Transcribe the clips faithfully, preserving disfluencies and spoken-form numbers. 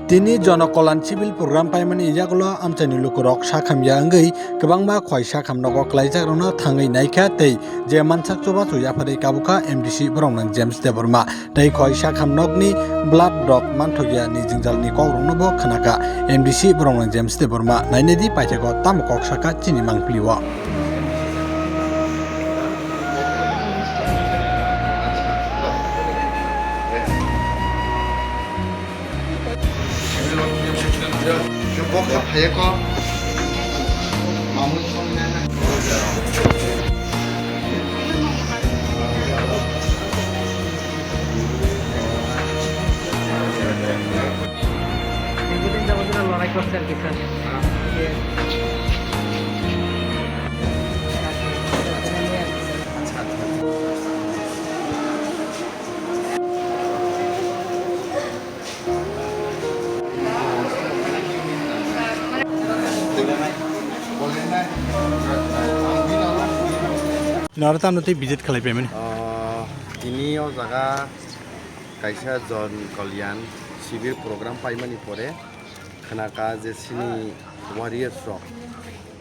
Tini Jonokolan civil program paimani yagulo amchaini lukurok sakhamya wngwi kwbangma khoi sakham nogo kwlaijakrokno thangwi naikha tei je mansak chubachu yapharwi kabukha M D C boroknang James Debbarma. Tei khoi sakham nokni blood rok manthokya ni jwngjalni kokrokno bo khnakha. M D C boroknang James Debbarma, nainedi paithakgo tamo kok sakha chini mangpili o. দীর্ঘদিন যাবত এরা লড়াই করছে আর কি, sir. Noro tamo tei visit khlai paimani. Ah, tini o jaga kaisa Jon Kalyan Shibir program paimani pore khnakha je chini warriors rok,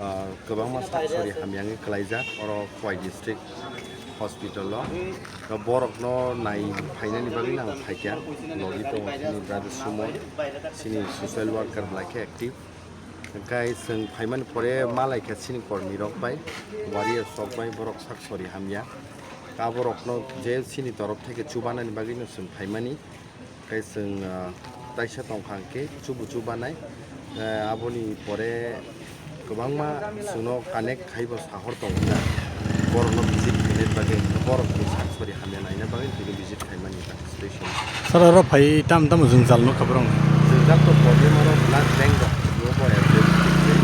ah, kwbangma sak sori hamya wngwi kwlaijak oro Khowai district hospital o. Borokno nai phainani bagwi ang phaikha, logi tongo chini brother Sumo, chini social worker belai khe active. Hwnkhe chwng phaimani pore malaikha chini kormirok bai, warriors rok bai, borok sak sori hamya. Aborokno je chini torof theke chubanani bagwino chwng phaimani. Tei chwng, ah, taisa tongkha hwnkhe chubu chubanai. Eh, aboni pore kwbangma chwngno connect khaibo sahor tongkha. Borokno visit khaina bagwi, borokni sak sori hamya naina bagwi tini visit khaimani ta station. Sir, oro phai tam tamo jwngjal nukha borok? Jwngjal to problem oro blood bank rok, bo bo available khe.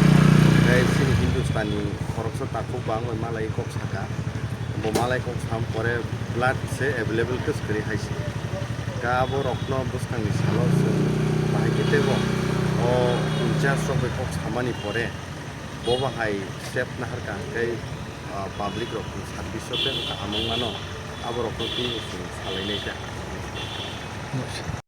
Tei chini Hindustani khoroksa takhuk bangwi malai kok saka. Bo malai kok sam pore blood se available khe swkari hai se. Ka abo rokno bwskangni salo chwng bahai khe teibo o in charge rok bai kok samani pore bo bahai step naharkha hwnkhe, ah, public rokni service o tei kaham wngmano abo rokno tei chwng salainai kha.